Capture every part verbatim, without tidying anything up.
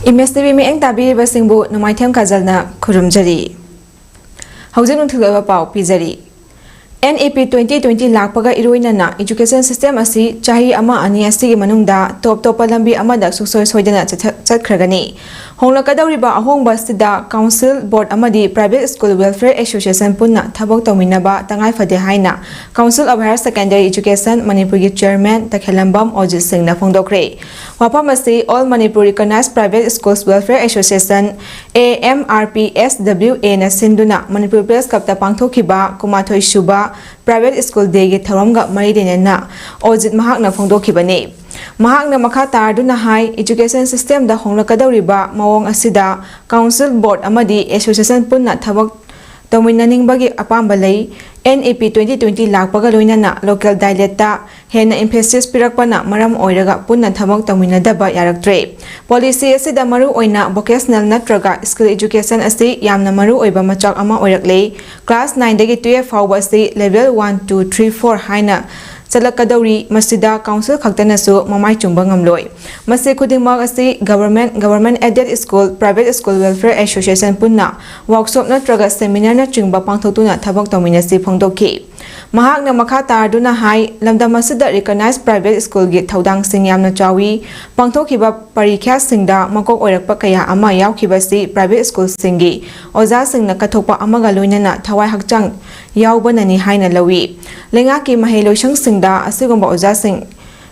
Image TV ꯃꯤꯠꯌꯦꯡ ꯇꯥꯕꯤꯔꯤꯕꯁꯤꯡꯕꯨ ꯅꯣꯡꯃꯥꯏꯊꯦꯝ ꯀꯥꯖꯜꯅ ꯈꯨꯔꯨꯝꯖꯔꯤ꯫ ꯍꯧꯖꯤꯛ ꯅꯨꯡꯊꯤꯜꯒꯤ ꯑꯣꯏꯕ ꯄꯥꯎ ꯄꯤꯖꯔꯤ꯫ ꯑꯦꯟ ꯏ ꯄꯤ twenty twenty ꯂꯥꯛꯄꯒ ꯏꯔꯣꯏꯅꯅ education system ꯑꯁꯤ ꯆꯍꯤ ꯑꯃ ꯑꯅꯤ ꯑꯁꯤꯒꯤ ꯃꯅꯨꯡꯗ ꯇꯣꯞ ꯇꯣꯞꯄ ꯂꯝꯕꯤ ꯑꯃꯗ ꯁꯨꯡꯁꯣꯏ ꯁꯣꯏꯗꯅ ꯆꯠꯊ-, ꯆꯠꯈ꯭ꯔꯒꯅꯤ꯫ ꯍꯣꯡꯂꯛꯀꯗꯧꯔꯤꯕ ꯑꯍꯣꯡꯕ ꯑꯁꯤꯗ council, board ꯑꯃꯗꯤ private school welfare association ꯄꯨꯟꯅ ꯊꯕꯛ ꯇꯧꯃꯤꯟꯅꯕ ꯇꯉꯥꯏ ꯐꯗꯦ ꯍꯥꯏꯅ Council of Higher Secondary Education ꯃꯅꯤꯄꯨꯔꯒꯤ chairman ꯇꯈꯦꯂꯝꯕꯝ ꯑꯣꯖꯤꯠ ꯁꯤꯡꯅ ꯐꯣꯡꯗꯣꯛꯈ꯭ꯔꯦ꯫ ꯋꯥꯐꯝ ꯑꯁꯤ All Manipur Recognized Private Schools Welfare Association, A M R P S W A ꯅ ꯁꯤꯟꯗꯨꯅ ꯃꯅꯤꯄꯨꯔ Press Club ꯇ ꯄꯥꯡꯊꯣꯛꯈꯤꯕ ꯀꯨꯟꯃꯥꯊꯣꯏ ꯁꯨꯕ Private School Day ꯒꯤ ꯊꯧꯔꯝꯒ ꯃꯔꯤ ꯂꯩꯅꯅ ꯑꯣꯖꯤꯠ ꯃꯍꯥꯛꯅ ꯐꯣꯡꯗꯣꯛꯈꯤꯕꯅꯤ꯫ ꯃꯍꯥꯛꯅ ꯃꯈꯥ ꯇꯥꯔꯗꯨꯅ ꯍꯥꯏ, education system ꯗ ꯍꯣꯡꯂꯛꯀꯗꯧꯔꯤꯕ ꯃꯑꯣꯡ ꯑꯁꯤꯗ council, board ꯑꯃꯗꯤ association ꯄꯨꯟꯅ ꯊꯕꯛ ꯇꯧꯃꯤꯟꯅꯅꯤꯡꯕꯒꯤ ꯑꯄꯥꯝꯕ ꯂꯩ꯫ N E P twenty twenty ꯂꯥꯛꯄꯒ ꯂꯣꯏꯅꯅ local dialect ꯇ ꯍꯦꯟꯅ emphasis ꯄꯤꯔꯛꯄꯅ ꯃꯔꯝ ꯑꯣꯏꯔꯒ ꯄꯨꯟꯅ ꯊꯕꯛ ꯇꯧꯃꯤꯟꯅꯗꯕ ꯌꯥꯔꯛꯇ꯭ꯔꯦ꯫ Policy ꯑꯁꯤꯗ ꯃꯔꯨ ꯑꯣꯏꯅ vocational ꯅꯠꯇ꯭ꯔꯒ skill education ꯑꯁꯤ ꯌꯥꯝꯅ ꯃꯔꯨ ꯑꯣꯏꯕ ꯃꯆꯥꯛ ꯑꯃ ꯑꯣꯏꯔꯛꯂꯦ꯫ Class nine ꯗꯒꯤ twelve ꯐꯥꯎꯕ ꯑꯁꯤ level one, two, three, four ꯍꯥꯏꯅ ꯆꯠꯂꯛꯀꯗꯧꯔꯤ꯫ ꯃꯁꯤꯗ council ꯈꯛꯇꯅꯁꯨ ꯃꯃꯥꯏ ꯆꯨꯝꯕ ꯉꯝꯂꯣꯏ꯫ ꯃꯁꯤ ꯈꯨꯗꯤꯡꯃꯛ ꯑꯁꯤ government, government aided school, private school welfare association ꯄꯨꯟꯅ workshop ꯅꯠꯇ꯭ꯔꯒ seminar ꯅꯆꯤꯡꯕ ꯄꯥꯡꯊꯣꯛꯇꯨꯅ ꯊꯕꯛ ꯇꯧꯃꯤꯟꯅꯁꯤ ꯐꯣꯡꯗꯣꯛꯈꯤ꯫ ꯃꯍꯥꯛꯅ ꯃꯈꯥ ꯇꯥꯔꯗꯨꯅ ꯍꯥꯏ, ꯂꯝꯗꯝ ꯑꯁꯤꯗ recognized private school ꯒꯤ ꯊꯧꯗꯥꯡꯁꯤꯡ ꯌꯥꯝꯅ ꯆꯥꯎꯏ꯫ ꯄꯥꯡꯊꯣꯛꯈꯤꯕ ꯄꯔꯤꯈ꯭ꯌꯥꯁꯤꯡꯗ ꯃꯀꯣꯛ ꯑꯣꯏꯔꯛꯄ ꯀꯌꯥ ꯑꯃ ꯌꯥꯎꯈꯤꯕꯁꯤ private school ꯁꯤꯡꯒꯤ ꯑꯣꯖꯥꯁꯤꯡꯅ ꯀꯠꯊꯣꯛꯄ ꯑꯃꯒ ꯂꯣꯏꯅꯅ ꯊꯋꯥꯏ ꯍꯛꯆꯥꯡ ꯌꯥꯎꯕꯅꯅꯤ ꯍꯥꯏꯅ ꯂꯧꯏ꯫ ꯂꯩꯉꯥꯛꯀꯤ ꯃꯍꯩ ꯂꯣꯏꯁꯪꯁꯤꯡꯗ ꯑꯁꯤꯒꯨꯝꯕ ꯑꯣꯖꯥꯁꯤꯡ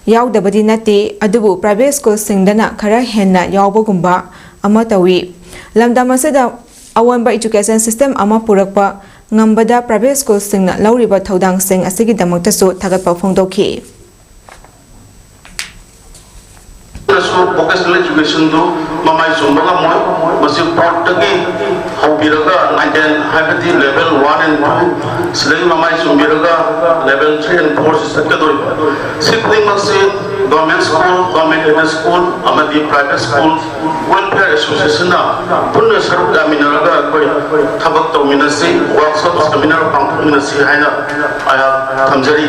ꯌꯥꯎꯗꯕꯗꯤ ꯅꯠꯇꯦ, ꯑꯗꯨꯕꯨ private school ꯁꯤꯡꯗꯅ ꯈꯔ ꯍꯦꯟꯅ ꯌꯥꯎꯕꯒꯨꯝꯕ ꯑꯃ ꯇꯧꯏ꯫ ꯂꯝꯗꯝ ꯑꯁꯤꯗ ꯑꯑꯣꯟꯕ education system ꯑꯃ ꯄꯨꯔꯛꯄ ꯉꯝꯕꯗ private school ꯁꯤꯡꯅ ꯂꯧꯔꯤꯕ ꯊꯧꯗꯥꯡꯁꯤꯡ ꯑꯁꯤꯒꯤꯗꯃꯛꯇꯁꯨ ꯊꯥꯒꯠꯄ ꯐꯣꯡꯗꯣꯛꯈꯤ꯫ ꯁꯨ vocational education ꯗꯨ ꯃꯃꯥꯏ ꯆꯨꯝꯕ ꯉꯝꯃꯣꯏ꯫ ꯃꯁꯤ board ꯇꯒꯤ ꯍꯧꯕꯤꯔꯒ nine ten ꯍꯥꯏꯕꯗꯤ level one and two ꯁꯤꯗꯒꯤ ꯃꯃꯥꯏ ꯆꯨꯝꯕꯤꯔꯒ level three and four ꯁꯤ ꯆꯠꯀꯗꯣꯏꯕ꯫ ꯁꯤ ꯈꯨꯗꯤꯡꯃꯛꯁꯤ government school, government aided school ꯑꯃꯗꯤ private school welfare association ꯅ ꯄꯨꯟꯅ ꯁꯔꯨꯛ ꯌꯥꯃꯤꯟꯅꯔꯒ ꯑꯩꯈꯣꯏ ꯊꯕꯛ ꯇꯧꯃꯤꯟꯅꯁꯤ, workshop seminar ꯄꯥꯡꯊꯣꯛꯃꯤꯟꯅꯁꯤ ꯍꯥꯏꯅ ꯑꯩꯍꯥꯛ ꯊꯝꯖꯔꯤ꯫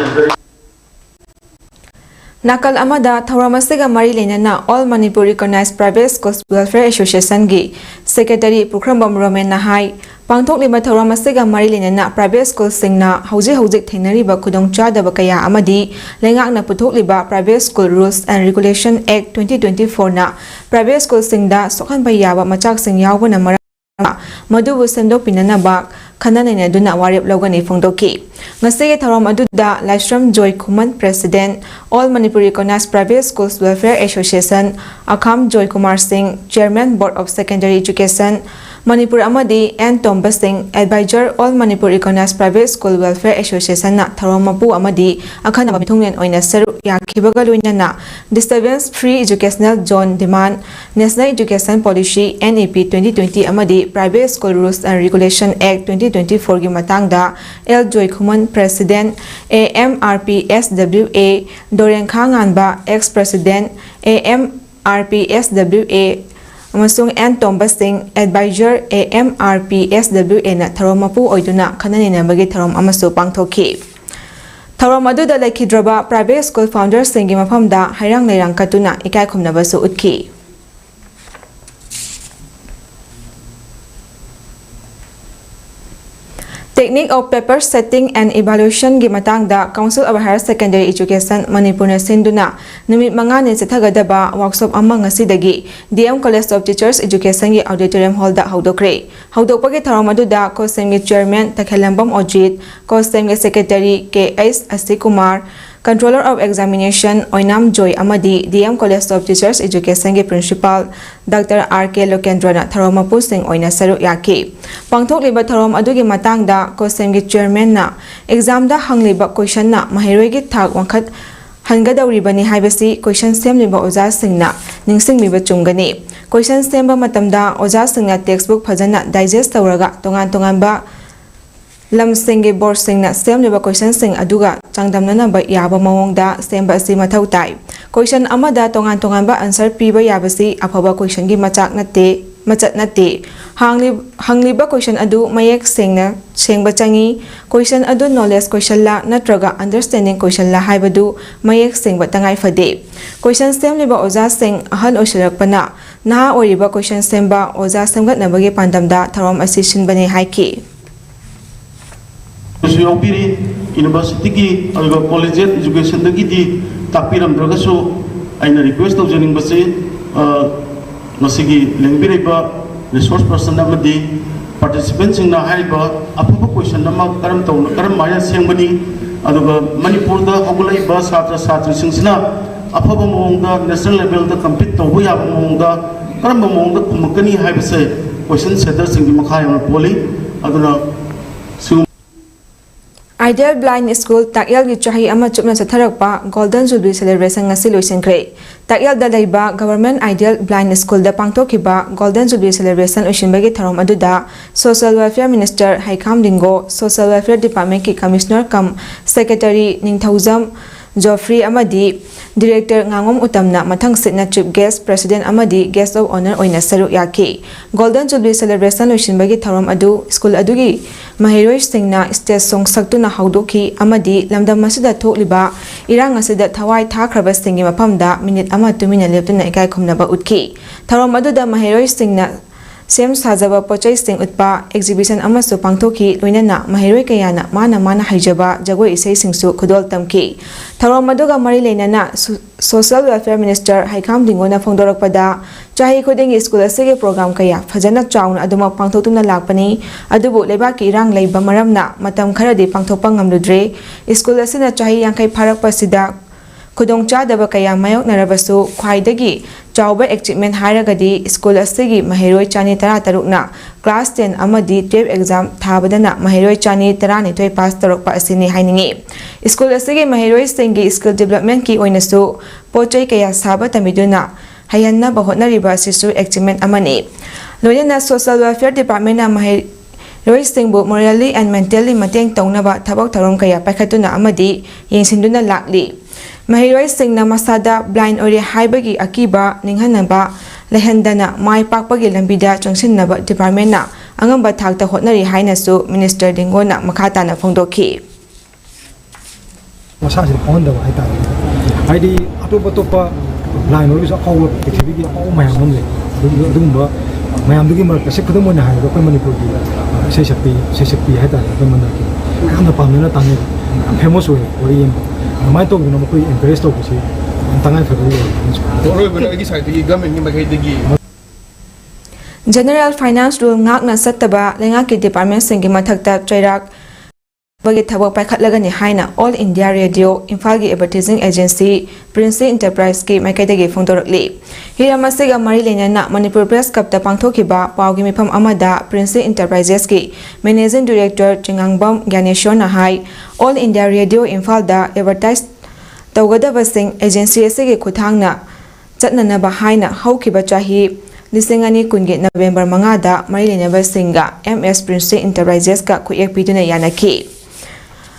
ꯅꯥꯀꯜ ꯑꯃꯗ, ꯊꯧꯔꯝ ꯑꯁꯤꯒ ꯃꯔꯤ ꯂꯩꯅꯅ All Manipur Recognized Private Schools Welfare Associationꯒꯤ ꯁꯦꯀ꯭ꯔꯦꯇꯔꯤ ꯄꯨꯈ꯭ꯔꯝꯕꯝ ꯔꯣꯃꯦꯟꯅ ꯍꯥꯏ, ꯄꯥꯡꯊꯣꯛꯂꯤꯕ ꯊꯧꯔꯝ ꯑꯁꯤꯒ ꯃꯔꯤ ꯂꯩꯅꯅ ꯄ꯭ꯔꯥꯏꯚꯦꯠ ꯁ꯭ꯀꯨꯜꯁꯤꯡꯅ ꯍꯧꯖꯤꯛ ꯍꯧꯖꯤꯛ ꯊꯦꯡꯅꯔꯤꯕ ꯈꯨꯗꯣꯡꯆꯥꯗꯕ ꯀꯌꯥ ꯑꯃꯗꯤ ꯂꯩꯉꯥꯛꯅ ꯄꯨꯊꯣꯛꯂꯤꯕ Private School Rules and Regulation Act twenty twenty-fourꯅ ꯄ꯭ꯔꯥꯏꯚꯦꯠ ꯁ꯭ꯀꯨꯜꯁꯤꯡꯗ ꯁꯣꯛꯍꯟꯕ ꯌꯥꯕ ꯃꯆꯥꯛꯁꯤꯡ ꯌꯥꯎꯕꯅ ꯃꯔꯝ ꯑꯣꯏꯗꯨꯅ ꯃꯗꯨꯕꯨ ꯁꯦꯝꯗꯣꯛꯄꯤꯅꯅꯕ ꯈꯟꯅ ꯅꯩꯅꯗꯨꯅ ꯋꯥꯔꯦꯞ ꯂꯧꯒꯅꯤ ꯐꯣꯡꯗꯣꯛꯈꯤ꯫ ꯉꯁꯤꯒꯤ ꯊꯧꯔꯝ ꯑꯗꯨꯗ ꯂꯥꯏꯁ꯭ꯔꯝ ꯖꯣꯏ ꯈꯨꯃꯟ, President, All Manipur Recognized Private Schools Welfare Association, ꯑꯈꯥꯝ ꯖꯣꯏ ꯀꯨꯃꯥꯔ ꯁꯤꯡ, Chairman, Board of Secondary Education, Manipur ꯑꯃꯗꯤ ꯑꯦꯟ ꯇꯣꯝꯕ ꯁꯤꯡ, Advisor, All Manipur Recognized Private School Welfare Associationꯅ ꯊꯧꯔꯝ ꯃꯄꯨ ꯑꯃꯗꯤ ꯑꯈꯟꯅꯕ ꯃꯤꯊꯨꯡꯂꯦꯟ ꯑꯣꯏꯅ ꯁꯔꯨꯛ ꯌꯥꯈꯤꯕꯒ ꯂꯣꯏꯅꯅ Disturbance Free Educational Zone Demand, National Education Policy, N E P twenty twenty ꯑꯃꯗꯤ Private School Rules and Regulation Act twenty twenty-fourꯒꯤ ꯃꯇꯥꯡꯗ L Joykhuman, President, A M R P S W A, Dorenkha Nganba, Ex President, A M R P S W A, ꯑꯃꯁꯨꯡ and ꯇꯣꯝꯕ ꯁꯤꯡ, Advisor, A M R P S W Aꯅ ꯊꯧꯔꯝ ꯃꯄꯨ ꯑꯣꯏꯗꯨꯅ ꯈꯟꯅ ꯅꯩꯅꯕꯒꯤ ꯊꯧꯔꯝ ꯑꯃꯁꯨ ꯄꯥꯡꯊꯣꯛꯈꯤ꯫ ꯊꯧꯔꯝ ꯑꯗꯨꯗ ꯂꯩꯈꯤꯗ꯭ꯔꯕ private school founderꯁꯤꯡꯒꯤ ꯃꯐꯝꯗ ꯍꯩꯔꯥꯡ ꯂꯩꯔꯥꯡ ꯀꯠꯇꯨꯅ ꯏꯀꯥꯏ ꯈꯨꯝꯅꯕꯁꯨ ꯎꯠꯈꯤ꯫ Technique of Paper Setting and Evaluationꯒꯤ ꯃꯇꯥꯡꯗ Council of Higher Secondary Education ꯃꯅꯤꯄꯨꯔꯅ ꯁꯤꯟꯗꯨꯅ ꯅꯨꯃꯤꯠ ꯃꯉꯥꯅꯤ ꯆꯠꯊꯒꯗꯕ workshop ꯑꯃ ꯉꯁꯤꯗꯒꯤ D M College of Teachers Educationꯒꯤ auditorium hallꯗ ꯍꯧꯗꯣꯛꯈ꯭ꯔꯦ꯫ ꯍꯧꯗꯣꯛꯄꯒꯤ ꯊꯧꯔꯝ ꯑꯗꯨꯗ COHSEMꯒꯤ Chairman ꯇꯈꯦꯜꯂꯝꯕꯝ ꯑꯣꯖꯤꯠ, COHSEMꯒꯤ Secretary K H ꯑꯁꯤꯀꯨꯃꯥꯔ, Controller of Examination ꯑꯣꯏꯅꯥꯝ ꯖꯣꯏ ꯑꯃꯗꯤ D M College of Teachers Educationꯒꯤ Principal Doctor R K ꯂꯣꯀꯦꯟꯗ꯭ꯔꯣꯅ ꯊꯧꯔꯝ ꯃꯄꯨꯁꯤꯡ ꯑꯣꯏꯅ ꯁꯔꯨꯛ ꯌꯥꯈꯤ꯫ ꯄꯥꯡꯊꯣꯛꯂꯤꯕ ꯊꯧꯔꯝ ꯑꯗꯨꯒꯤ ꯃꯇꯥꯡꯗ COHSEMꯒꯤ Chairmanꯅ examꯗ ꯍꯪꯂꯤꯕ questionꯅ ꯃꯍꯩꯔꯣꯏꯒꯤ ꯊꯥꯛ ꯋꯥꯡꯈꯠ ꯍꯟꯒꯗꯧꯔꯤꯕꯅꯤ ꯍꯥꯏꯕꯁꯤ question ꯁꯦꯝꯂꯤꯕ ꯑꯣꯖꯥꯁꯤꯡꯅ ꯅꯤꯡꯁꯤꯡꯕꯤꯕ ꯆꯨꯝꯒꯅꯤ꯫ Question ꯁꯦꯝꯕ ꯃꯇꯝꯗ ꯑꯣꯖꯥꯁꯤꯡꯅ textbook ꯐꯖꯅ digest ꯇꯧꯔꯒ ꯇꯣꯉꯥꯟ ꯇꯣꯉꯥꯟꯕ ꯂꯝꯁꯤꯡꯒꯤ boardꯁꯤꯡꯅ ꯁꯦꯝꯂꯤꯕ questionꯁꯤꯡ ꯑꯗꯨꯒ ꯆꯥꯡꯗꯝꯅꯅꯕ ꯌꯥꯕ ꯃꯑꯣꯡꯗ ꯁꯦꯝꯕ ꯑꯁꯤ ꯃꯊꯧ ꯇꯥꯏ꯫ Question ꯑꯃꯗ ꯇꯣꯉꯥꯟ ꯇꯣꯉꯥꯟꯕ answer ꯄꯤꯕ ꯌꯥꯕꯁꯤ ꯑꯐꯕ questionꯒꯤ ꯃꯆꯥꯛ ꯅꯠꯇꯦ꯫ ꯃꯆꯠ ꯅꯠꯇꯦ꯫ ꯍꯥꯡꯂꯤ-, ꯍꯪꯂꯤꯕ question ꯑꯗꯨ ꯃꯌꯦꯛ ꯁꯦꯡꯅ ꯁꯦꯡꯕ ꯆꯪꯏ꯫ Question ꯑꯗꯨ knowledge questionꯂ ꯅꯠꯇ꯭ꯔꯒ understanding questionꯂ ꯍꯥꯏꯕꯗꯨ ꯃꯌꯦꯛ ꯁꯦꯡꯕ ꯇꯉꯥꯏ ꯐꯗꯦ꯫ Question ꯁꯦꯝꯂꯤꯕ ꯑꯣꯖꯥꯁꯤꯡ ꯑꯍꯜ ꯑꯣꯏꯁꯤꯜꯂꯛꯄꯅ ꯅꯍꯥ ꯑꯣꯏꯔꯤꯕ question ꯁꯦꯝꯕ ꯑꯣꯖꯥ ꯁꯦꯝꯒꯠꯅꯕꯒꯤ ꯄꯥꯟꯗꯝꯗ ꯊꯧꯔꯝ ꯑꯁꯤ ꯁꯤꯟꯕꯅꯤ ꯍꯥꯏꯈꯤ꯫ ꯁꯨ ꯌꯥꯎꯕꯤꯔꯤ꯫ Universityꯒꯤ ꯑꯣꯏꯕ collegiate educationꯗꯒꯤꯗꯤ ꯇꯥꯛꯄꯤꯔꯝꯗ꯭ꯔꯒꯁꯨ ꯑꯩꯅ request ꯇꯧꯖꯅꯤꯡꯕꯁꯤ, ꯑ, ꯉꯁꯤꯒꯤ ꯂꯦꯡꯕꯤꯔꯤꯕ resource person ꯑꯃꯗꯤ participantꯁꯤꯡꯅ ꯍꯥꯏꯔꯤꯕ ꯑꯐꯕ question ꯑꯃ ꯀꯔꯝ ꯇꯧꯅ, ꯀꯔꯝ ꯍꯥꯏꯅ ꯁꯦꯝꯒꯅꯤ, ꯑꯗꯨꯒ ꯃꯅꯤꯄꯨꯔꯗ ꯍꯧꯒꯠꯂꯛꯏꯕ ꯁꯥꯇ꯭ꯔ ꯁꯥꯇ꯭ꯔꯤꯁꯤꯡꯁꯤꯅ ꯑꯐꯕ ꯃꯑꯣꯡꯗ national levelꯗ compete ꯇꯧꯕ ꯌꯥꯕ ꯃꯑꯣꯡꯗ ꯀꯔꯝꯕ ꯃꯑꯣꯡꯗ ꯈꯨꯝꯃꯛꯀꯅꯤ ꯍꯥꯏꯕꯁꯦ question setterꯁꯤꯡꯒꯤ ꯃꯈꯥ ꯌꯥꯝꯅ ꯄꯣꯜꯂꯤ꯫ ꯑꯗꯨꯅ ꯁꯤꯒꯨꯝ- Ideal Blind School ꯇꯥꯛꯌꯦꯜꯒꯤ ꯆꯍꯤ ꯑꯃ ꯆꯨꯞꯅ ꯆꯠꯊꯔꯛꯄ Golden Jubilee Celebration ꯉꯁꯤ ꯂꯣꯏꯁꯤꯟꯈ꯭ꯔꯦ꯫ ꯇꯥꯛꯌꯦꯜꯗ ꯂꯩꯕ Government Ideal Blind Schoolꯗ ꯄꯥꯡꯊꯣꯛꯈꯤꯕ Golden Jubilee Celebration ꯂꯣꯏꯁꯤꯟꯕꯒꯤ ꯊꯧꯔꯝ ꯑꯗꯨꯗ Social Welfare Minister ꯍꯩꯈꯥꯝ ꯂꯤꯡꯒꯣ, Social Welfare Departmentꯀꯤ Commissioner cum Secretary ꯅꯤꯡꯊꯧꯖꯝ ꯖꯣꯐ꯭ꯔꯤ ꯑꯃꯗꯤ Director ꯉꯥꯉꯣꯝ ꯎꯇꯝꯅ ꯃꯊꯪꯁꯤꯠꯅ Chief Guest, President ꯑꯃꯗꯤ Guest of Honour ꯑꯣꯏꯅ ꯁꯔꯨꯛ ꯌꯥꯈꯤ꯫ Golden Jubilee Celebration ꯂꯣꯏꯁꯤꯟꯕꯒꯤ ꯊꯧꯔꯝ ꯑꯗꯨ school ꯑꯗꯨꯒꯤ ꯃꯍꯩꯔꯣꯏꯁꯤꯡꯅ stage song ꯁꯛꯇꯨꯅ ꯍꯧꯗꯣꯛꯈꯤ ꯑꯃꯗꯤ ꯂꯝꯗꯝ ꯑꯁꯤꯗ ꯊꯣꯛꯂꯤꯕ ꯏꯔꯥꯡ ꯑꯁꯤꯗ ꯊꯋꯥꯏ ꯊꯥꯈ꯭ꯔꯕꯁꯤꯡꯒꯤ ꯃꯐꯝꯗ minute ꯑꯃ ꯇꯨꯃꯤꯟꯅ ꯂꯦꯞꯇꯨꯅ ꯏꯀꯥꯏ ꯈꯨꯝꯅꯕ ꯎꯠꯈꯤ꯫ ꯊꯧꯔꯝ ꯑꯗꯨꯗ ꯃꯍꯩꯔꯣꯏꯁꯤꯡꯅ ꯁꯦꯝ ꯁꯥꯖꯕ ꯄꯣꯠꯆꯩꯁꯤꯡ ꯎꯠꯄ exhibition ꯑꯃꯁꯨ ꯄꯥꯡꯊꯣꯛꯈꯤ, ꯂꯣꯏꯅꯅ ꯃꯍꯩꯔꯣꯏ ꯀꯌꯥꯅ ꯃꯥꯅ ꯃꯥꯅ ꯍꯩꯖꯕ ꯖꯒꯣꯏ ꯏꯁꯩꯁꯤꯡꯁꯨ ꯈꯨꯗꯣꯜ ꯇꯝꯈꯤ꯫ ꯊꯧꯔꯝ ꯑꯗꯨꯒ ꯃꯔꯤ ꯂꯩꯅꯅ ꯁꯨ-, Social Welfare Minister ꯍꯩꯈꯥꯝ ꯂꯤꯡꯒꯣꯅ ꯐꯣꯡꯗꯣꯔꯛꯄꯗ, ꯆꯍꯤ ꯈꯨꯗꯤꯡꯒꯤ school ꯑꯁꯤꯒꯤ program ꯀꯌꯥ ꯐꯖꯅ ꯆꯥꯎꯅ ꯑꯗꯨꯃꯛ ꯄꯥꯡꯊꯣꯛꯇꯨꯅ ꯂꯥꯛꯄꯅꯤ, ꯑꯗꯨꯕꯨ ꯂꯩꯕꯥꯛꯀꯤ ꯏꯔꯥꯡ ꯂꯩꯕ ꯃꯔꯝꯅ ꯃꯇꯝ ꯈꯔꯗꯤ ꯄꯥꯡꯊꯣꯛꯄ ꯉꯝꯂꯨꯗ꯭ꯔꯦ꯫ School ꯑꯁꯤꯅ ꯆꯍꯤ ꯌꯥꯡꯈꯩ ꯐꯥꯔꯛꯄꯁꯤꯗ ꯈꯨꯗꯣꯡꯆꯥꯗꯕ ꯀꯌꯥ ꯃꯥꯌꯣꯛꯅꯔꯕꯁꯨ, ꯈ꯭ꯋꯥꯏꯗꯒꯤ ꯆꯥꯎꯕ achievement ꯍꯥꯏꯔꯒꯗꯤ school ꯑꯁꯤꯒꯤ ꯃꯍꯩꯔꯣꯏ ꯆꯅꯤ ꯇꯔꯥꯇꯔꯨꯛꯅ class ten ꯑꯃꯗꯤ twelve exam ꯊꯥꯕꯗꯅ ꯃꯍꯩꯔꯣꯏ ꯆꯅꯤ ꯇꯔꯥꯅꯤꯊꯣꯏ pass ꯇꯧꯔꯛꯄ ꯑꯁꯤꯅꯤ ꯍꯥꯏꯅꯤꯡꯏ꯫ School ꯑꯁꯤꯒꯤ ꯃꯍꯩꯔꯣꯏꯁꯤꯡꯒꯤ skill developmentꯀꯤ ꯑꯣꯏꯅꯁꯨ ꯄꯣꯠ ꯆꯩ ꯀꯌꯥ ꯁꯥꯕ ꯇꯝꯕꯤꯗꯨꯅ ꯍꯩꯍꯟꯅꯕ ꯍꯣꯠꯅꯔꯤꯕ ꯑꯁꯤꯁꯨ achievement ꯑꯃꯅꯤ꯫ ꯂꯣꯏꯅꯅ Social Welfare Departmentꯅ ꯃꯍꯩꯔꯣꯏꯁꯤꯡꯕꯨ morally and mentally ꯃꯇꯦꯡ ꯇꯧꯅꯕ ꯊꯕꯛ ꯊꯧꯔꯝ ꯀꯌꯥ ꯄꯥꯏꯈꯠꯇꯨꯅ ꯑꯃꯗꯤ ꯌꯦꯡꯁꯤꯟꯗꯨꯅ ꯂꯥꯛꯂꯤ꯫ ꯃꯍꯩꯔꯣꯏꯁꯤꯡꯅ ꯃꯁꯥꯗ blind ꯑꯣꯏꯔꯦ ꯍꯥꯏꯕꯒꯤ ꯑꯀꯤꯕ ꯅꯤꯡꯍꯟꯅꯕ ꯂꯩꯍꯟꯗꯅ ꯃꯥꯏ ꯄꯥꯛꯄꯒꯤ ꯂꯝꯕꯤꯗ ꯆꯪꯁꯤꯟꯅꯕ departmentꯅ ꯑꯉꯝꯕ ꯊꯥꯛꯇ ꯍꯣꯠꯅꯔꯤ ꯍꯥꯏꯅꯁꯨ Minister ꯗꯤꯡꯒꯣꯅ ꯃꯈꯥ ꯇꯥꯅ ꯐꯣꯡꯗꯣꯛꯈꯤ꯫ ꯃꯁꯥꯁꯤꯗ ꯐꯥꯎꯍꯟꯗꯕ ꯍꯥꯏꯇꯥꯔꯦ꯫ ꯍꯥꯏꯗꯤ ꯑꯇꯣꯞ ꯑꯇꯣꯞꯄ line ꯑꯣꯏꯔꯒꯁꯨ ꯑꯐꯥꯎꯕ ꯄ꯭ꯔꯤꯊꯤꯕꯤꯒꯤ ꯑꯐꯥꯎꯕ ꯃꯌꯥꯝ ꯑꯃ ꯂꯩ꯫ ꯑꯗꯨ- ꯑꯗꯨꯒꯨꯝꯕ ꯃꯌꯥꯝꯗꯨꯒꯤ ꯃꯔꯛꯇ ꯁꯤ ꯈꯨꯗꯝ ꯑꯣꯏꯅ ꯍꯥꯏꯔꯕꯗ ꯑꯩꯈꯣꯏ ꯃꯅꯤꯄꯨꯔꯒꯤ ꯏꯁꯩ ꯁꯛꯄꯤ ꯏꯁꯩ ꯁꯛꯄꯤ ꯍꯥꯏꯇꯥꯔꯦ, ꯑꯩꯈꯣꯏ ꯃꯟꯗꯥ ꯀꯤꯡ ꯌꯥꯝꯅ ꯄꯥꯝꯅꯅ ꯇꯥꯅꯩ, ꯌꯥꯝ famous ꯑꯣꯏ ꯋꯥꯔꯤ ꯑꯃ꯫ ꯑꯗꯨꯃꯥꯏꯅ ꯇꯧꯗꯅ ꯃꯈꯣꯏ encourage ꯇꯧꯕꯁꯤ ꯌꯥꯝ ꯇꯉꯥꯏ ꯐꯗꯕ ꯑꯣꯏ꯫ ꯑꯔꯣꯏꯕꯗ ꯑꯩꯒꯤ sideꯇꯒꯤ governmentꯀꯤ ꯃꯥꯏꯀꯩꯗꯒꯤ General Finance Rule ꯉꯥꯛꯅ ꯆꯠꯇꯕ ꯂꯩꯉꯥꯛꯀꯤ departmentꯁꯤꯡꯒꯤ ꯃꯊꯛꯇ ꯆꯩꯔꯥꯛ ꯒꯤ ꯊꯕꯛ ꯄꯥꯏꯈꯠꯂꯒꯅꯤ ꯍꯥꯏꯅ All India Radio ꯏꯝꯐꯥꯜꯒꯤ advertising agency Princey Enterpriseꯀꯤ ꯃꯥꯏꯀꯩꯗꯒꯤ ꯐꯣꯡꯗꯣꯔꯛꯂꯤ꯫ ꯍꯤꯔꯝ ꯑꯁꯤꯒ ꯃꯔꯤ ꯂꯩꯅꯅ ꯃꯅꯤꯄꯨꯔ Press Clubꯇ ꯄꯥꯡꯊꯣꯛꯈꯤꯕ ꯄꯥꯎꯒꯤ ꯃꯤꯐꯝ ꯑꯃꯗ Princey Enterpriseꯀꯤ managing director ꯆꯤꯉꯥꯡꯕꯝ ꯒ꯭ꯌꯥꯅꯦꯁꯣꯔꯅ ꯍꯥꯏ, All India Radio ꯏꯝꯐꯥꯜꯗ advertise ꯇꯧꯒꯗꯕꯁꯤꯡ agency ꯑꯁꯤꯒꯤ ꯈꯨꯠꯊꯥꯡꯅ ꯆꯠꯅꯅꯕ ꯍꯥꯏꯅ ꯍꯧꯈꯤꯕ ꯆꯍꯤ ꯂꯤꯁꯤꯡ ꯑꯅꯤ ꯀꯨꯟꯒꯤ November ꯃꯉꯥꯗ ꯃꯔꯤ ꯂꯩꯅꯕꯁꯤꯡꯒ M S Princey Enterpriseꯀ ꯈꯨꯠꯌꯦꯛ ꯄꯤꯗꯨꯅ ꯌꯥꯅꯈꯤ꯫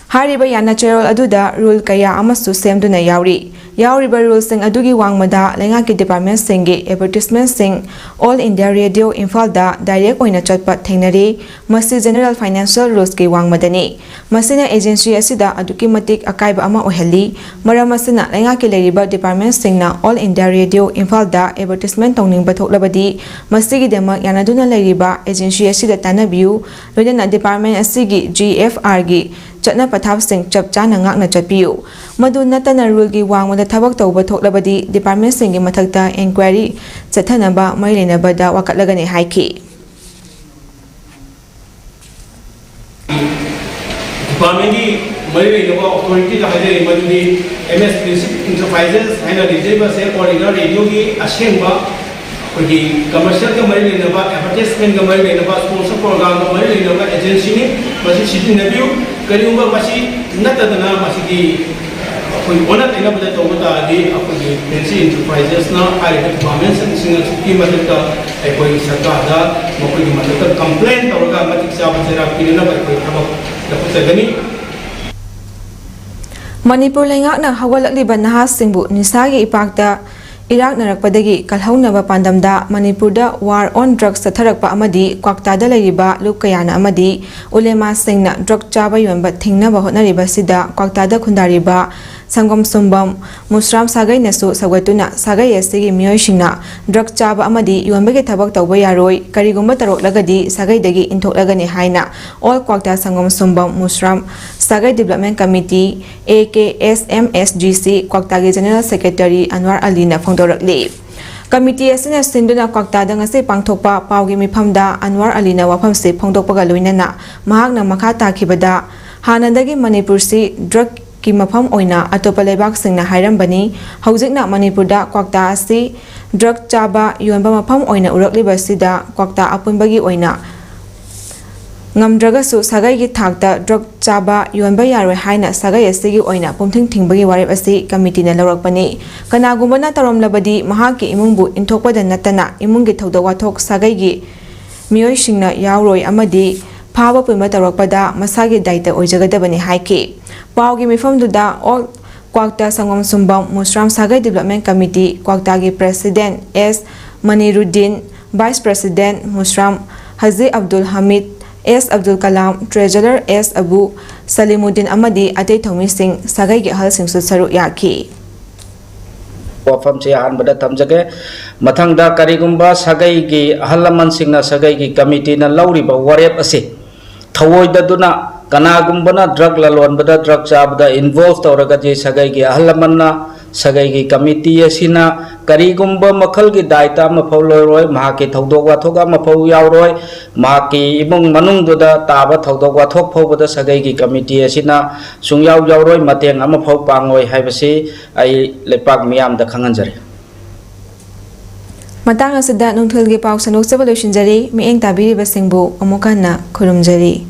ꯍꯥꯏꯔꯤꯕ ꯌꯥꯅ ꯆꯦꯔꯣꯜ ꯑꯗꯨꯗ rule ꯀꯌꯥ ꯑꯃꯁꯨ ꯁꯦꯝꯗꯨꯅ ꯌꯥꯎꯔꯤ꯫ ꯌꯥꯎꯔꯤꯕ ruleꯁꯤꯡ ꯑꯗꯨꯒꯤ ꯋꯥꯡꯃꯗ ꯂꯩꯉꯥꯛꯀꯤ departmentꯁꯤꯡꯒꯤ advertisementꯁꯤꯡ All India Radio ꯏꯝꯐꯥꯜꯗ direct ꯑꯣꯏꯅ ꯆꯠꯄ ꯊꯦꯡꯅꯔꯤ꯫ ꯃꯁꯤ General Financial Rulesꯀꯤ ꯋꯥꯡꯃꯗꯅꯤ꯫ ꯃꯁꯤꯅ agency ꯑꯁꯤꯗ ꯑꯗꯨꯛꯀꯤ ꯃꯇꯤꯛ ꯑꯀꯥꯏꯕ ꯑꯃ ꯑꯣꯏꯍꯜꯂꯤ꯫ ꯃꯔꯝ ꯑꯁꯤꯅ ꯂꯩꯉꯥꯛꯀꯤ ꯂꯩꯔꯤꯕ departmentꯁꯤꯡꯅ All India Radio ꯏꯝꯐꯥꯜꯗ advertisement ꯇꯧꯅꯤꯡꯕ ꯊꯣꯛꯂꯕꯗꯤ ꯃꯁꯤꯒꯤꯗꯃꯛ ꯌꯥꯅꯗꯨꯅ ꯂꯩꯔꯤꯕ agency ꯑꯁꯤꯗ ꯇꯥꯟꯅꯕꯤꯌꯨ, ꯂꯣꯏꯅꯅ department ꯑꯁꯤꯒꯤ G F Rꯒꯤ ꯆꯠꯅ ꯄꯊꯥꯞꯁꯤꯡ ꯆꯞ ꯆꯥꯅ ꯉꯥꯛꯅ ꯆꯠꯄꯤꯌꯨ꯫ ꯃꯗꯨ ꯅꯠꯇꯅ ruleꯒꯤ ꯋꯥꯡꯃꯗ ꯊꯕꯛ ꯇꯧꯕ ꯊꯣꯛꯂꯕꯗꯤ departmentꯁꯤꯡꯒꯤ ꯃꯊꯛꯇ enquiry ꯆꯠꯊꯅꯕ ꯃꯔꯤ ꯂꯩꯅꯕꯗ ꯋꯥꯀꯠꯂꯒꯅꯤ ꯍꯥꯏꯈꯤ꯫ Departmentꯀꯤ ꯃꯔꯤ ꯂꯩꯅꯕ authorityꯗ ꯍꯥꯏꯖꯔꯤ ꯃꯗꯨꯗꯤ M S Princey Enterprises ꯍꯥꯏꯅ ꯂꯩꯖꯔꯤꯕ ꯑꯁꯦ All India Radioꯒꯤ ꯑꯁꯦꯡꯕ ꯑꯩꯈꯣꯏꯒꯤ commercialꯒ ꯃꯔꯤ ꯂꯩꯅꯕ, advertisementꯀ ꯃꯔꯤ ꯂꯩꯅꯕ, sponsor programꯒ ꯃꯔꯤ ꯂꯩꯅꯕ agencyꯅꯤ꯫ ꯃꯁꯤ ꯁꯤꯖꯤꯟꯅꯕꯤꯌꯨ꯫ ꯀꯔꯤꯒꯨꯝꯕ ꯃꯁꯤ ꯅꯠꯇꯗꯅ ꯃꯁꯤꯒꯤ ꯑꯩꯈꯣꯏ ꯑꯣꯟꯅ ꯇꯩꯅꯕꯗ ꯇꯧꯕ ꯇꯥꯔꯗꯤ ꯑꯩꯈꯣꯏꯒꯤ Princey Enterprisesꯅ ꯍꯥꯏꯔꯤꯕ departmentꯁꯤꯡ ꯑꯁꯤꯒꯤ ꯃꯊꯛꯇ ꯑꯩꯈꯣꯏ ꯁꯔꯀꯥꯔꯗ ꯃꯈꯣꯏꯒꯤ ꯃꯊꯛꯇ complain ꯇꯧꯔꯒ ꯃꯇꯤꯛ ꯆꯥꯕ ꯆꯩꯔꯥꯛ ꯄꯤꯅꯅꯕ ꯑꯩꯈꯣꯏ ꯊꯕꯛ ꯂꯧꯈꯠꯆꯒꯅꯤ꯫ ꯃꯅꯤꯄꯨꯔ ꯂꯩꯉꯥꯛꯅ ꯍꯧꯒꯠꯂꯛꯂꯤꯕ ꯅꯍꯥꯁꯤꯡꯕꯨ ꯅꯤꯁꯥꯒꯤ ꯏꯄꯥꯛꯇ ꯏꯔꯥꯛꯅꯔꯛꯄꯗꯒꯤ ꯀꯜꯍꯧꯅꯕ ꯄꯥꯟꯗꯝꯗ ꯃꯅꯤꯄꯨꯔꯗ War on Drugs ꯆꯠꯊꯔꯛꯄ ꯑꯃꯗꯤ ꯀ꯭ꯋꯥꯛꯇꯥꯗ ꯂꯩꯔꯤꯕ ꯂꯨꯞ ꯀꯌꯥꯅ ꯑꯃꯗꯤ ꯎꯂꯦꯃꯥꯁꯤꯡꯅ ꯗ꯭ꯔꯒ ꯆꯥꯕ ꯌꯣꯟꯕ ꯊꯤꯡꯅꯕ ꯍꯣꯠꯅꯔꯤꯕꯁꯤꯗ ꯀ꯭ꯋꯥꯛꯇꯥꯗ ꯈꯨꯟꯗꯥꯔꯤꯕ ꯁꯪꯒꯣꯝ ꯁꯨꯝꯕꯝ ꯃꯨꯁ꯭ꯔꯥꯝ ꯁꯥꯒꯩꯅꯁꯨ ꯁꯧꯒꯠꯇꯨꯅ ꯁꯥꯒꯩ ꯑꯁꯤꯒꯤ ꯃꯤꯑꯣꯏꯁꯤꯡꯅ ꯗ꯭ꯔꯒ ꯆꯥꯕ ꯑꯃꯗꯤ ꯌꯣꯟꯕꯒꯤ ꯊꯕꯛ ꯇꯧꯕ ꯌꯥꯔꯣꯏ, ꯀꯔꯤꯒꯨꯝꯕ ꯇꯧꯔꯛꯂꯒꯗꯤ ꯁꯥꯒꯩꯗꯒꯤ ꯏꯟꯊꯣꯛꯂꯒꯅꯤ ꯍꯥꯏꯅ ꯑꯣꯜ ꯀ꯭ꯋꯥꯛꯇꯥ ꯁꯪꯒꯣꯝ Sumbam Musram Sagei development committee, A K S M S G C, ꯀ꯭ꯋꯥꯛꯇꯥꯒꯤ ꯖꯦꯅꯔꯦꯜ ꯁꯦꯀ꯭ꯔꯦꯇꯔꯤ ꯑꯟꯋꯥꯔ ꯑꯂꯤꯅ ꯐꯣꯡꯗꯣꯔꯛꯂꯤ꯫ ꯀꯃꯤꯇꯤ ꯑꯁꯤꯅ ꯁꯤꯟꯗꯨꯅ ꯀ꯭ꯋꯥꯛꯇꯥꯗ ꯉꯁꯤ ꯄꯥꯡꯊꯣꯛꯄ ꯄꯥꯎꯒꯤ ꯃꯤꯐꯝꯗ ꯑꯟꯋꯥꯔ ꯑꯂꯤꯅ ꯋꯥꯐꯝꯁꯤ ꯐꯣꯡꯗꯣꯛꯄꯒ ꯂꯣꯏꯅꯅ ꯃꯍꯥꯛꯅ ꯃꯈꯥ ꯇꯥꯈꯤꯕꯗ, ꯍꯥꯟꯅꯗꯒꯤ ꯃꯅꯤꯄꯨꯔꯁꯤ ꯗ꯭ꯔꯒꯀꯤ ꯃꯐꯝ ꯑꯣꯏꯅ ꯑꯇꯣꯞꯄ ꯂꯩꯕꯥꯛꯁꯤꯡꯅ ꯍꯥꯏꯔꯝꯕꯅꯤ꯫ ꯍꯧꯖꯤꯛꯅ ꯃꯅꯤꯄꯨꯔꯗ ꯀ꯭ꯋꯥꯛꯇꯥ ꯑꯁꯤ ꯗ꯭ꯔꯒ ꯆꯥꯕ ꯌꯣꯟꯕ ꯃꯐꯝ ꯑꯣꯏꯅ ꯎꯔꯛꯂꯤꯕꯁꯤꯗ ꯀ꯭ꯋꯥꯛꯇꯥ ꯑꯄꯨꯟꯕꯒꯤ ꯑꯣꯏꯅ ꯉꯝꯗ꯭ꯔꯒꯁꯨ ꯁꯥꯒꯩꯒꯤ ꯊꯥꯛꯇ ꯗ꯭ꯔꯒ ꯆꯥꯕ ꯌꯣꯟꯕ ꯌꯥꯔꯣꯏ ꯍꯥꯏꯅ ꯁꯥꯒꯩ ꯑꯁꯤꯒꯤ ꯑꯣꯏꯅ ꯄꯨꯝꯊꯤꯡ ꯊꯤꯡꯕꯒꯤ ꯋꯥꯔꯦꯞ ꯑꯁꯤ ꯀꯃꯤꯇꯤꯅ ꯂꯧꯔꯛꯄꯅꯤ꯫ ꯀꯅꯥꯒꯨꯝꯕꯅ ꯇꯧꯔꯝꯂꯕꯗꯤ ꯃꯍꯥꯛꯀꯤ ꯏꯃꯨꯡꯕꯨ ꯏꯟꯊꯣꯛꯄꯗ ꯅꯠꯇꯅ ꯏꯃꯨꯡꯒꯤ ꯊꯧꯗꯣꯛ ꯋꯥꯊꯣꯛ ꯁꯥꯒꯩꯒꯤ ꯃꯤꯑꯣꯏꯁꯤꯡꯅ ꯌꯥꯎꯔꯣꯏ ꯑꯃꯗꯤ ꯐꯥꯕ ꯄꯨꯟꯕ ꯇꯧꯔꯛꯄꯗ ꯃꯁꯥꯒꯤ ꯗꯥꯏꯇ ꯑꯣꯏꯖꯒꯗꯕꯅꯤ ꯍꯥꯏꯈꯤ꯫ ꯄꯥꯎꯒꯤ ꯃꯤꯐꯝꯗꯨꯗ ꯑꯣꯜ ꯀ꯭ꯋꯥꯛꯇꯥ ꯁꯪꯒꯣꯝ Sumbam Musram Sagei development committee ꯀ꯭ꯋꯥꯛꯇꯥꯒꯤ president ꯑꯦꯁ ꯃꯅꯤꯔꯨꯗꯤꯟ, ꯚꯥꯏꯁ ꯄ꯭ꯔꯦꯁꯤꯗꯦꯟ ꯃꯨꯁ꯭ꯔꯥꯝ ꯍꯖꯤ ꯑꯕꯗꯨꯜ ꯍꯃꯤꯗ, ꯑꯦꯁ ꯑꯕꯗꯨꯜ ꯀꯂꯥꯝ, ꯇ꯭ꯔꯦꯖꯔꯔ ꯑꯦꯁ ꯑꯕꯨ ꯁꯂꯤꯃꯨꯗꯤꯟ ꯑꯃꯗꯤ ꯑꯇꯩ ꯊꯧꯃꯤꯁꯤꯡ, ꯁꯥꯒꯩꯒꯤ ꯑꯍꯜꯁꯤꯡꯁꯨ ꯁꯔꯨꯛ ꯌꯥꯈꯤ꯫ ꯋꯥꯐꯝꯁꯤ ꯑꯍꯥꯟꯕꯗ ꯊꯝꯖꯒꯦ꯫ ꯃꯊꯪꯗ, ꯀꯔꯤꯒꯨꯝꯕ ꯁꯥꯒꯩꯒꯤ ꯑꯍꯜ ꯂꯃꯟꯁꯤꯡꯅ ꯁꯥꯒꯩꯒꯤ ꯀꯃꯤꯇꯤꯅ ꯂꯧꯔꯤꯕ ꯋꯥꯔꯦꯞ ꯑꯁꯤ ꯊꯧꯑꯣꯏꯗꯗꯨꯅ ꯀꯅꯥꯒꯨꯝꯕꯅ ꯗ꯭ꯔꯒ ꯂꯂꯣꯟꯕꯗ ꯗ꯭ꯔꯒ ꯆꯥꯕꯗ ꯏꯟꯚꯣꯜꯚ ꯇꯧꯔꯒꯗꯤ ꯁꯥꯒꯩꯒꯤ ꯑꯍꯜ ꯂꯃꯟꯅ, ꯁꯥꯒꯩꯒꯤ ꯀꯃꯤꯇꯤ ꯑꯁꯤꯅ ꯀꯔꯤꯒꯨꯝꯕ ꯃꯈꯜꯒꯤ ꯗꯥꯏꯇ ꯑꯃꯐꯥꯎ ꯂꯧꯔꯣꯏ, ꯃꯍꯥꯛꯀꯤ ꯊꯧꯗꯣꯛ ꯋꯥꯊꯣꯛ ꯑꯃꯐꯥꯎ ꯌꯥꯎꯔꯣꯏ, ꯃꯍꯥꯛꯀꯤ ꯏꯃꯨꯡ ꯃꯅꯨꯡꯗꯨꯗ ꯇꯥꯕ ꯊꯧꯗꯣꯛ ꯋꯥꯊꯣꯛ ꯐꯥꯎꯕꯗ ꯁꯥꯒꯩꯒꯤ ꯀꯃꯤꯇꯤ ꯑꯁꯤꯅ ꯁꯨꯡꯌꯥꯎ ꯌꯥꯎꯔꯣꯏ, ꯃꯇꯦꯡ ꯑꯃꯐꯥꯎ ꯄꯥꯡꯉꯣꯏ ꯍꯥꯏꯕꯁꯤ ꯑꯩ ꯂꯩꯄꯥꯛ ꯃꯤꯌꯥꯝꯗ ꯈꯪꯍꯟꯖꯔꯤ꯫ ꯃꯇꯥꯡ ꯑꯁꯤꯗ ꯅꯨꯡꯊꯤꯜꯒꯤ ꯄꯥꯎ ꯁꯟꯗꯣꯛꯆꯕ ꯂꯣꯏꯁꯤꯟꯖꯔꯤ꯫ ꯃꯤꯠꯌꯦꯡ ꯇꯥꯕꯤꯔꯤꯕꯁꯤꯡꯕꯨ ꯑꯃꯨꯛ ꯍꯟꯅ ꯈꯨꯔꯨꯝꯖꯔꯤ꯫